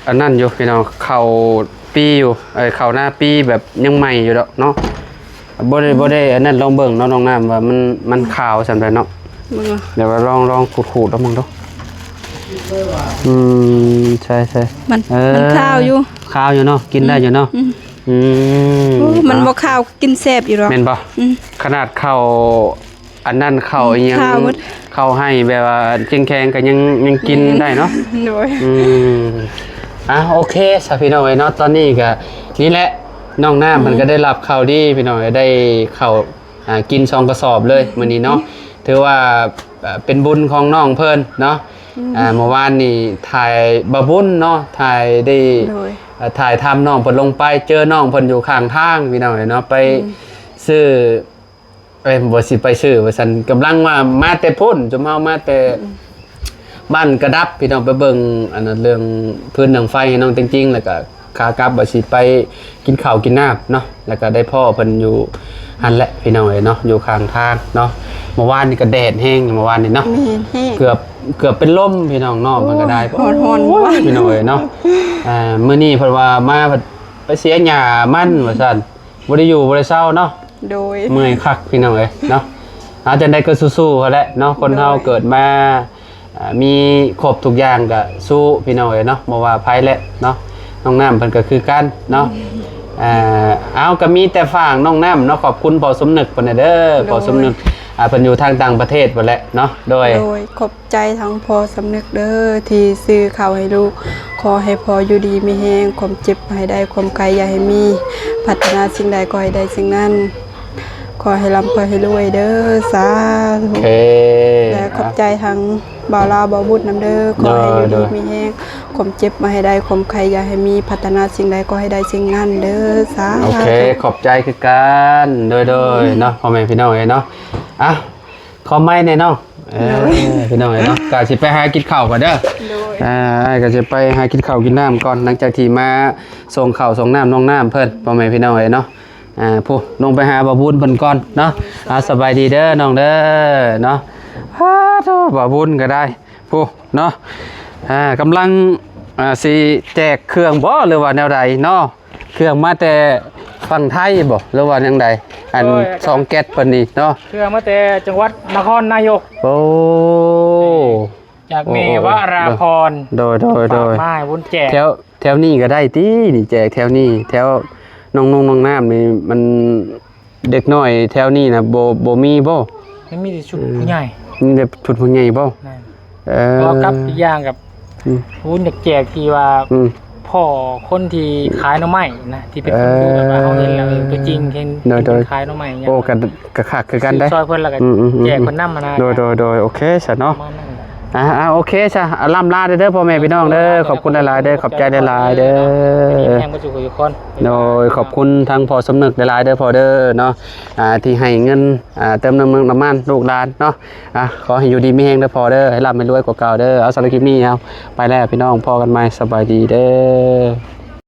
ອັນນັ້ນຢູ່ພີ່ນ້ອງ ເຂົ້າປີຢູ່ ເອີ ເຂົ້ານາປີແບບຍັງໃໝ່ຢູ່ດອກເນາະ ບໍ່ໄດ້ ອືມ ບໍ່ໄດ້ອັນນັ້ນ ລອງເບິ່ງເນາະ ນ້ອງນ້ຳ ວ່າມັນ ມັນຂາວສ່ຳໃດເນາະ ເບິ່ງເອົາ ດຽວວ່າລອງ ລອງຂູດໆລອງເບິ່ງດູ ອືມ ໃຊ່ໆ ມັນ ເອີ ມັນຂາວຢູ່ ຂາວຢູ່ເນາະ ກິນໄດ້ຢູ່ເນາະ ອືມ ອືມ ໂອ້ ມັນ ເອົາ ບໍ່ຂາວ ກິນແຊບຢູ່ດອກ ແມ່ນບໍ່? ອືມ ຂະໜາດເຂົ້າ ອັນນັ້ນເຂົ້າອີ່ຫຍັງ ເຂົ້າໄຮ່ແບບວ່າແຂງໆກໍຍັງ ຍັງກິນໄດ້ເນາະ ໂດຍ ອືມ ອ່ະ ໂອເຄຊະພີ່ນ້ອງເອີຍເນາະ ຕອນນີ້ກໍນີ້ແຫຼະ ນ້ອງນ້ຳ ອືມ ເພິ່ນກໍໄດ້ຮັບຂ່າວດີພີ່ນ້ອງເອີຍ ໄດ້ເຂົ້າ ອ່າ ກິນສອງກະສອບເລີຍມື້ນີ້ເນາະ ອືມ ຖືວ່າ ເປັນບຸນຂອງນ້ອງເພິ່ນເນາະ ອືມ ອ່າ ເມື່ອວານນີ້ຖ່າຍບ່າວບຸນເນາະ ຖ່າຍໄດ້ ໂດຍ ອ່າ ຖ່າຍທຳນ້ອງເພິ່ນລົງໄປ ເຈີນ້ອງເພິ່ນຢູ່ຂ້າງທາງພີ່ນ້ອງເອີຍເນາະ ໄປ ອືມ ຊື້ ເອີຍ ບໍ່ຊິໄປຊື້ວ່າຊັ້ນ ກຳລັງວ່າມາແຕ່ພຸ້ນ ຈຸມເຮົາມາແຕ່ ອືມ ບ້ານກະດັບ ພີ່ນ້ອງ ໄປເບິ່ງອັນນັ້ນ ເລື່ອງຟືນເລື່ອງໄຟໃຫ້ນ້ອງຕິງໆ ແລ້ວກະຂາກັບວ່າຊິໄປກິນເຂົ້າກິນນ້ຳເນາະ ແລ້ວກະໄດ້ພໍ້ເພິ່ນຢູ່ຫັ້ນແຫຼະ ພີ່ນ້ອງເອີຍເນາະ ຢູ່ຂ້າງທາງເນາະ ເມື່ອວານນີ້ກະແດດແຮງ ເມື່ອວານນີ້ເນາະ ແມ່ນແຮງ ເກືອບ ເກືອບເປັນລົມ ພີ່ນ້ອງ ນ້ອງເພິ່ນກະໄດ້ ໂອ້ຍ ຮ້ອນໆ ໂອ້ຍ ພີ່ນ້ອງເອີຍເນາະ ອ່າ ມື້ນີ້ເພິ່ນວ່າມາ ໄປເສຍຫຍ້າມັນວ່າຊັ້ນ ບໍ່ໄດ້ຢູ່ບໍ່ໄດ້ເຊົາເນາະ ໂດຍ ເມື່ອຍຄັກພີ່ນ້ອງເອີຍເນາະ ເອົາ ຈັ່ງໃດກໍສູ້ໆຫັ້ນແຫຼະເນາະ ຄົນເຮົາ ໂດຍ ເກີດມາ ອ່າ ມີຄົບທຸກຢ່າງກໍສູ້ພີ່ນ້ອງເອີຍເນາະ ບໍ່ວ່າໃຜແຫຼະເນາະ ນ້ອງນ້ຳເພິ່ນກໍຄືກັນເນາະ ອ່າ ເອົາ ກໍມີແຕ່ຝາກນ້ອງນ້ຳເນາະ ຂອບຄຸນພໍ່ສົມນຶກເພິ່ນແດ່ເດີ ໂດຍ ພໍ່ສົມນຶກ ອ່າ ເພິ່ນຢູ່ທາງຕ່າງປະເທດພຸ້ນແຫຼະເນາະ ໂດຍ ໂດຍ ຂອບ ໃຈທາງພໍ່ສຳນຶກເດີ ທີ່ຊື້ເຂົ້າໃຫ້ລູກ. ຂໍໃຫ້ພໍ່ຢູ່ດີມີແຮງ, ຄວາມເຈັບໃຫ້ໄດ້, ຄວາມໄຂ້ຢ່າໃຫ້ມີ. ປາດຖະໜາສິ່ງໃດຂໍໃຫ້ໄດ້ສິ່ງນັ້ນ. ຂໍໃຫ້ລ່ຳ ຂໍໃຫ້ລວຍເດີ ສາທຸ ໂອເຄ ແລະ ຂອບໃຈທາງບ່າວລາວ ບ່າວບຸນນຳເດີ ຂໍໃຫ້ຢູ່ດີມີແຮງ ຄວາມເຈັບມາໃຫ້ໄດ້ ຄວາມໄຂ້ຢ່າໃຫ້ມີ ປາດຖະໜາສິ່ງໃດ ຂໍໃຫ້ໄດ້ສິ່ງນັ້ນເດີ ສາທຸ ໂອເຄ ຂອບໃຈຄືກັນ ໂດຍໆ ເນາະ ພໍ່ແມ່ພີ່ນ້ອງເອີຍເນາະ ອ່ະ ຂໍໄມ້ແດ່ເນາະ ເອີ ໂດຍ ພີ່ນ້ອງເອີຍເນາະ ກະຊິໄປຫາກິນເຂົ້າກ່ອນເດີ ໂດຍ ອ່າ ອ້າຍກະຊິໄປຫາກິນເຂົ້າກິນນ້ຳກ່ອນ ຫຼັງຈາກທີ່ມາສົ່ງເຂົ້າສົ່ງນ້ຳນ້ອງນ້ຳເພິ່ນ ພໍ່ແມ່ພີ່ນ້ອງເອີຍເນາະ ອ່າ ຜູ້ ລົງໄປຫາບ່າວບຸນເພິ່ນກ່ອນເນາະ ອ່າ ສະບາຍດີເດີນ້ອງເດີເນາະ ອ້າ ໂທ້ ບ່າວບຸນກໍໄດ້ ຜູ້ເນາະ ອ່າ ກຳລັງ ອ່າ ຊິແຈກເຄື່ອງບໍ່ ຫຼືວ່າແນວໃດເນາະ ເຄື່ອງມາແຕ່ຝັ່ງໄທບໍ່ ຫຼືວ່າແນວໃດ ອັນ ໂດຍ ຊອງແກັດເພິ່ນນີ້ເນາະ ເຄື່ອງມາແຕ່ຈັງຫວັດນະຄອນນາຍົກ ໂອ້ ຈາກແມ່ ໂອ້ ວະລາພອນ ໂດຍ ໂດຍ ໂດຍ ຝາກມາໃຫ້ບຸນແຈກ ແຖວ ແຖວນີ້ກໍໄດ້ຕິ ນີ້ແຈກແຖວນີ້ ແຖວນ້ອງໆ ນ້ອງນ້ຳນີ້ ມັນເດັກນ້ອຍແຖວນີ້ນະ ບໍ່ ບໍ່ມີບໍ່? ມັນມີແຕ່ຊຸດ ອືມ ຜູ້ໃຫຍ່ ມີແຕ່ຊຸດຜູ້ໃຫຍ່ບໍ່? ແມ່ນ ເອີ ບໍ່ກັບອີກຢ່າງກັບ ອືມ ວຸ້ນຢາກແຈກທີ່ວ່າ ອືມ ພໍ່ຄົນທີ່ຂາຍໜໍ່ໄມ້ນະ ທີ່ເປັນຄົນ ອ່າ ຢູ່ ແບບວ່າເຮົາເຫັນແລ້ວ ເອີ ຕົວຈິງເຫັນ ໂດຍ ເປັນຄົນຂາຍໜໍ່ໄມ່ຫຍັງ ໂອ້ ກໍ ກໍຄັກຄືກັນເດ້ ຊື້ຊ່ອຍເພິ່ນ ແລ້ວກໍ ອືມໆໆໆ ແຈກເພິ່ນນຳຫັ້ນນະ ໂດຍໆໆ ໂອເຄຊະເນາະ ປະມານນັ້ນ ອ່າ ອ່າ ໂອເຄຊະ ອ່າ ລ່ຳລາເດີ ພໍ່ແມ່ພີ່ນ້ອງເດີ ຂອບໃຈ ຂອບຄຸນຫຼາຍໆເດີ ຂອບໃຈຫຼາຍໆເດີ ເປັນແຮງເບິດສູ່ຜູ້ທຸກຄົນ ໂດຍ ຂອບຄຸນທາງພໍ່ສຳນຶກຫຼາຍໆເດີພໍ່ເດີເນາະ ອ່າ ທີ່ໃຫ້ເງິນ ອ່າ ເຕີມນ້ຳມັນ ນ້ຳມັນລູກຫຼານເນາະ ອ່າ ຂໍໃຫ້ຢູ່ດີມີແຮງເດີພໍ່ເດີ ໃຫ້ລ່ຳໃຫ້ລວຍກວ່າເກົ່າເດີ ເອົາ ສຳລັບຄລິບນີ້ເຮົາໄປແລ້ວພີ່ນ້ອງ ພໍ້ກັນໃໝ່ ສະບາຍດີເດີ.